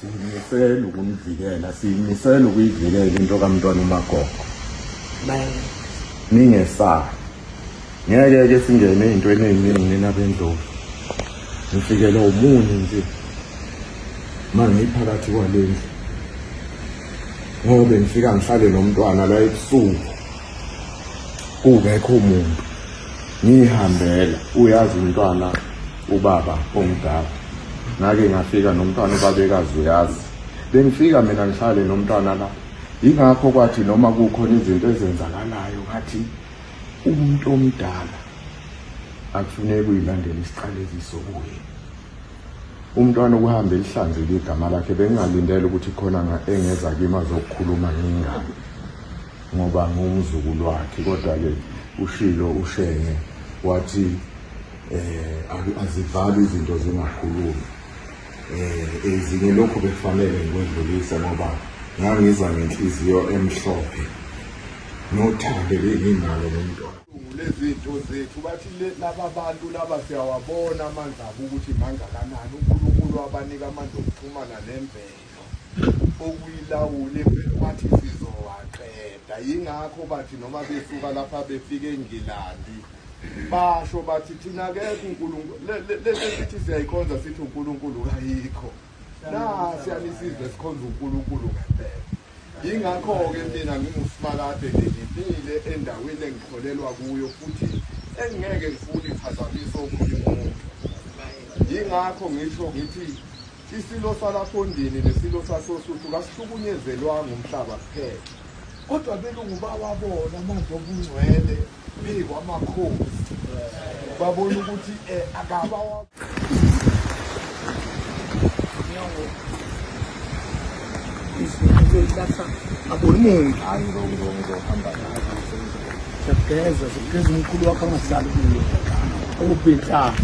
Siyimisela ukunivikela, siyimisela ukuyivikela into kamntwana uMagogo. Ningesabi. Ngeke ke singene ey'ntweni ey'ningi nina bendlovu. Ngifikelwa umunyu nje. Mangiphakathi kwale ndlu. Ngoba ngifika ngihlale nomntwana la ebusuku. Kungekho umuntu. Ngihambela uyazi umntwana ubaba omdala. Ngake ngafika nomntwana ubabekazi uyazi. Bengifika mina ngihlale nomntwana la. Yingakho kwathi noma kukhona izinto ezenzakalayo ngathi umuntu omdala akufuneki uyilandele isiqalekiso kuye. Umntwana ukuhamba elihlanzile igama lakhe bengingalindele ukuthi khona engeza kimi azokukhuluma ngengane ngoba ngumzukulu wakhe kodwa-ke ushilo uShenge wathi eh azivali izinto zingakhulumi eh ezinye lokhu bekufanele ngikwedlulise ngoba ngangiza ngenhliziyo emhlophe nothando benginalo ngomntwana lezinto zethu bathi laba bantu laba siyawabona amandla abo ukuthi mangakanani uNkulunkulu wabanika amandla okuxhumana nemvelo okuyilawula imvelo bathi sizowaqeda yingakho bathi noma besuka lapha befika eNgilandi basho bathi thina akekho uNkulunkulu lesi sithi siyayikhonza sithi uNkulunkulu kayikho nasi anisizwe sikhonza uNkulunkulu ngempela yingakho-ke mina ngingusimakade nje ngimile endaweni engikholelwa kuyo futhi engingeke ngifune iphazamise omunye umuntu yingakho ngisho ngithi isilo salafondini nesilo sasosuthu kasihlukunyezelwanga umhlaba kuphela kodwa belungu bawabona amandla obungcwele phezu kwamakhosi babona ukuthi um akabawa aboni muntu siyakugeza siyakugeza umkhulu wakho angahlali kuyo ukubhinhlanga.